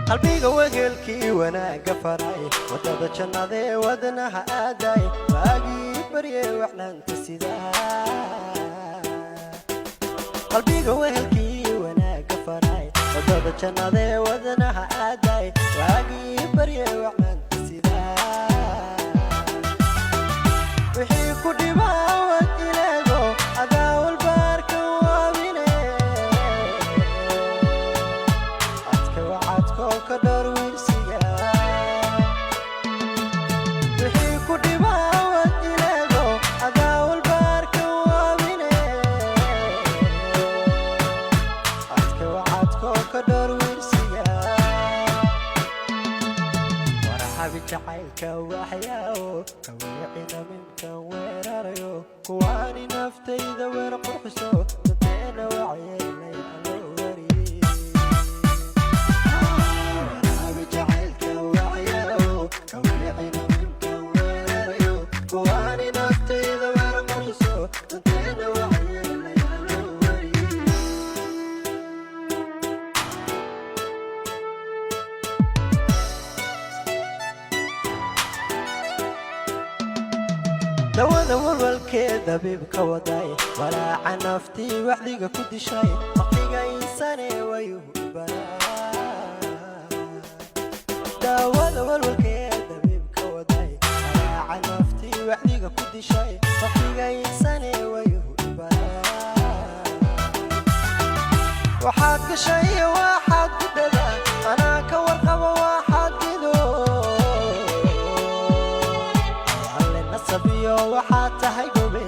Qalbiga wegelkii wanaagga faray, wadada jannadee wadnaha aaday, waagii barye waxnaanta sidaa. Qalbiga wehelkii wanaagga faray, wadada jannadee wadnaha aaday, waagii barye waxnaanta sidaa. Wixii ku dhibaa wad ileego, adaa walbaarka waabine. Adka wacadkoo ka dhowr wiirsiga. Wixii ku dhibaa wad ileego, adaa walbaarka waabine. Adka wacadkoo ka dhowr wiirsiga. Warxabi jacaylka waxyaawo kaweecina minkan weerarayo, kuwaani naftayda weer qurxiso, danteena waxyeelay aloo wariyey. Warxabi jacaylka waxyaawo kaweecina minkan weerarayo, kuwaani naftayda weer qurxiso, danteena waxyeelay aloo wariyey. Dawada walwalkee dabiibka waday, walaaca naftii waxdiga ku dishay, waqtiga insane wayuhu ibanaa. Daawada walwalkee dabiibka waday, walaaca naftii waxdiga ku dishay, waqtiga insane wayuhu ibanaa. Waxaad gashay iyo waxaad gudada, anaa ka warqabo waxaad gido. Alle nasabiyo waxaad tahay gobe.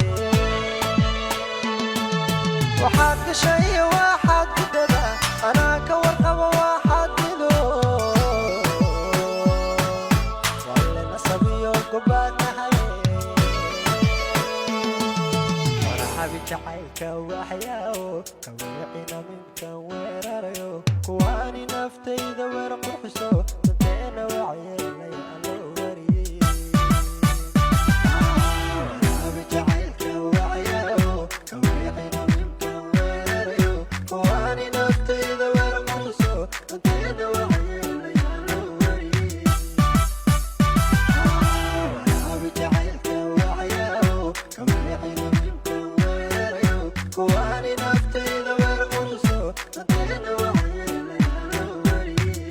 Waxaad gashay iyo waxaad gudada, anaa ka warqabo waxaad gido. Alle nasabiyo gobaad tahay. Warxabi jacaylka waxyaawo kaweecina minkan weerarayo, kuwaani naftayda weer qurxiso, danteena waxyeelay aloo wariyey. Warxabi jacaylka waxyaawo kaweecina minkan weerarayo, kuwaani naftayda weer qurxiso, danteena waxyeelay aloo wariyey. Warxabi jacaylka waxyaawo kaweecina minkan weerarayo, kuwaani naftayda weer qurxiso, danteena waxyeelay aloo wariyey.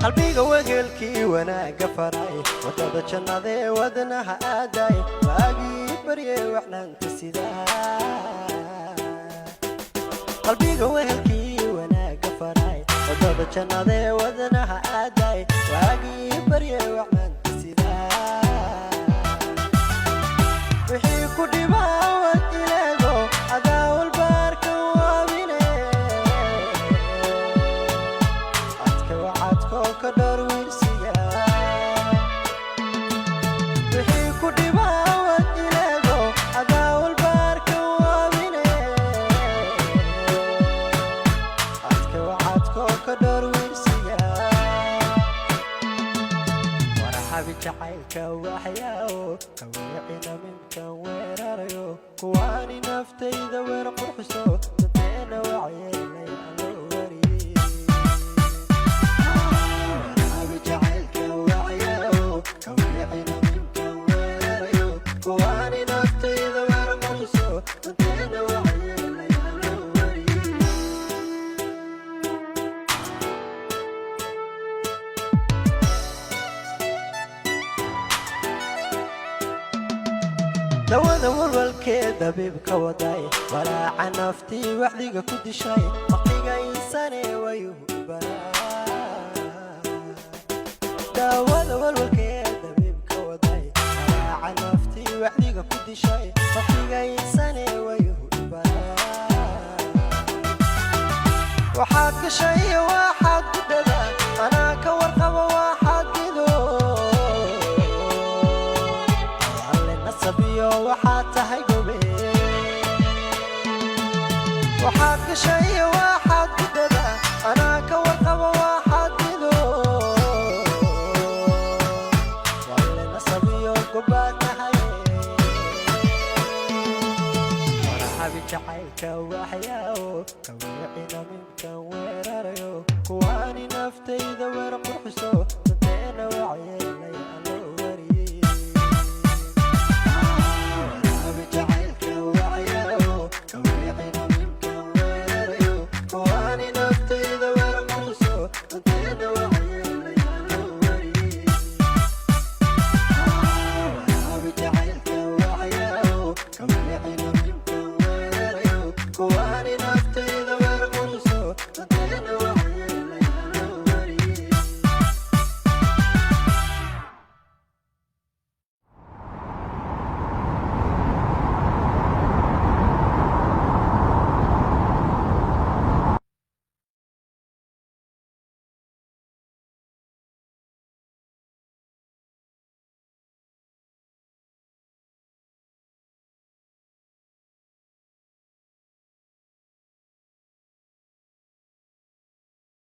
Qalbiga wegelkii wanaagga faray, wadada jannadee wadnaha aaday, waagii barye waxnaanta sidaa. Qalbiga wehelkii wanaagga faray, wadada jannadee wadnaha aaday, waagii barye waxnaanta sidaa. Wixii ku dhibaa wad ileego, adaa walbaarka waabine. Adka wacadkoo ka dhowr wiirsiga. Wixii ku dhibaa wad ileego, adaa walbaarka waabine. Adka wacadkoo ka dhowr wiirsiga. Warxabi jacaylka waxyaawo kaweecina minkan weerarayo, kuwaani naftayda weer qurxiso, danteena waxyeelay aloo wariyey. Warxabi jacaylka waxyaawo kaweecina minkan weerarayo, kuwaani naftayda weer qurxiso, danteena waxyeelay aloo wariyey. Dawada walwalkee dabiibka waday, walaaca naftii waxdiga ku dishay, waqtiga insane wayuhu ibanaa. Daawada walwalkee dabiibka waday, walaaca naftii wacdiga ku dishay, waqtiga insane wayuhu ibanaa. Waxaad gashay waxaad gudada, anaa ka warqaba waxaad gido. Alle nasabiyo waxaad tahay gobe. Waxaad gashay waxaad gudada, anaa ka warqaba waxaad gido. Alle nasabiyo gobaad tahay. Waraxabi jacaylka waxyaawo kaweecina minkan weerarayo, kuwaani naftayda weer qurxiso, danteena waxyeelay aloo wariyey. Waraxabi jacaylka waxyaawo kaweecina minkan weerarayo, kuwaani naftayda weer qurxiso, danteena waxyeelay aloo wariyey. Waraxabi jacaylka waxyaawo kaweecina minkan weerarayo, kuwaani naftayda weer qurxiso, danteena.